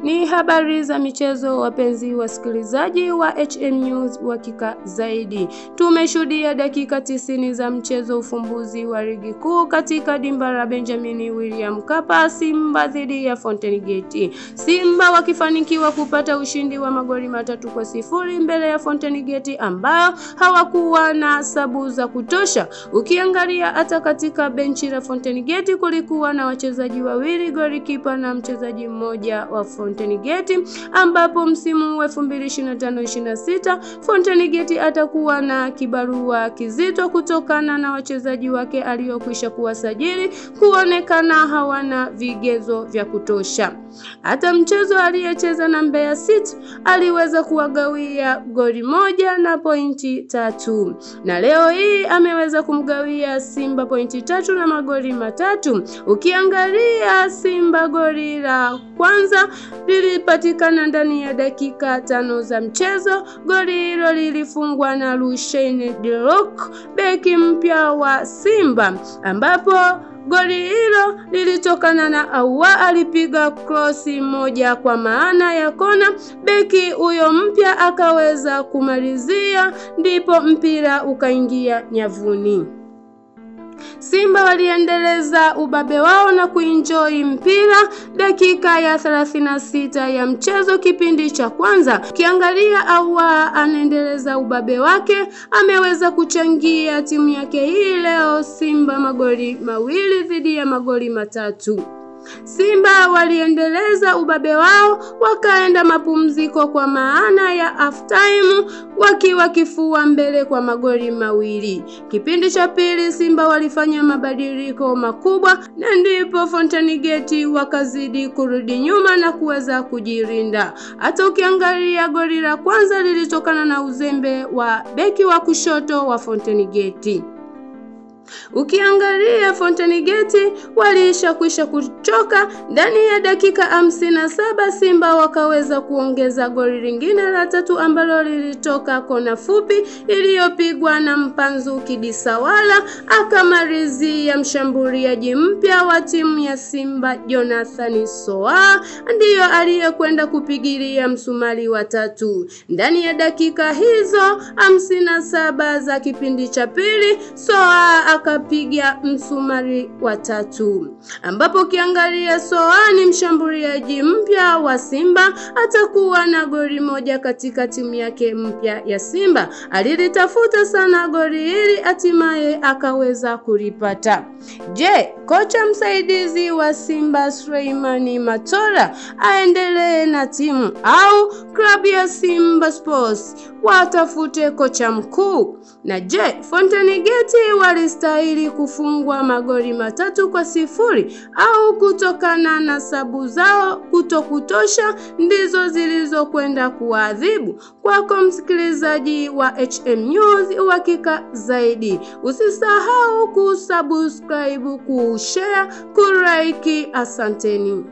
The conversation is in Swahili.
Ni habari za michezo, wapenzi wasikilizaji wa HM News, uhakika zaidi. Tumeshuhudia dakika 90 za mchezo ufumbuzi wa ligi kuu katika dimba la Benjamin William Mkapa, Simba dhidi ya Fountain Gate. Simba wakifanikiwa kupata ushindi wa magoli 3-0 mbele ya Fountain Gate ambao hawakuwa na sabu za kutosha. Ukiangalia hata katika benchi la Fountain Gate kulikuwa na wachezaji wawili, golikipa na mchezaji mmoja wa Fountain Gate, ambapo msimu wa 2025-26 Fountain Gate atakuwa na kibarua kizito kutokana na wachezaji wake aliyokwisha kuwasajili kuonekana hawana vigezo vya kutosha. Hata mchezo aliyecheza na Mbeya City aliweza kuwagawia goli 1 na pointi 3, na leo hii ameweza kumgawia Simba pointi 3 na magoli 3. Ukiangalia Simba goli la kwanza lilipatikana ndani ya dakika 5 za mchezo. Goli hilo lilifungwa na Lucien Delok, beki mpya wa Simba, ambapo goli hilo lilitokana na Awa alipiga krosi moja kwa maana ya kona, beki huyo mpya akaweza kumalizia, ndipo mpira ukaingia nyavuni. Simba waliendeleza ubabe wao na kuenjoy mpira dakika ya 36 ya mchezo kipindi cha kwanza. Kiangalia Awa anaendeleza ubabe wake, ameweza kuchangia timu yake hii leo Simba magoli 2 dhidi ya magoli 3. Simba waliendeleza ubabe wao wakaenda mapumziko kwa maana ya half time wakiwa kifua mbele kwa magoli 2. Kipindi cha pili Simba walifanya mabadiliko makubwa na ndipo Fountain Gate wakazidi kurudi nyuma na kuweza kujirinda. Hata ukiangalia goli la kwanza lilitokana na uzembe wa beki wa kushoto wa Fountain Gate. Ukiangalia Fountain Gate waliisha kwisha kuchoka. Ndani ya dakika 57 Simba wakaweza kuongeza goli lingine la 3 ambalo lilitoka kona fupi iliyopigwa na Mpanzu Kidisawala, akamalizia mshambuliaji mpya wa timu ya Simba Jonathan Soa ndiyo aliyekwenda kupigilia msumari wa 3. Ndani ya dakika hizo 57 za kipindi cha pili Soa akapiga msumari wa 3, ambapo ukiangalia Soa ni mshambuliaji mpya wa Simba, atakuwa na goli 1 katika timu yake mpya ya Simba. Alilitafuta sana goli hili, hatimaye akaweza kulipata. Je, kocha msaidizi wa Simba Suleimani Matola aendelee na timu au klabu ya Simba Sports watafute kocha mkuu? Na je, Fountain Gate walistahili kufungwa magoli 3-0 au kutokana na sabu zao kutokutosha ndizo zilizokwenda kuadhibu? Kwako msikilizaji wa HM News, uhakika zaidi. Usisahau kusubscribe, kushare, kulike. Asanteni.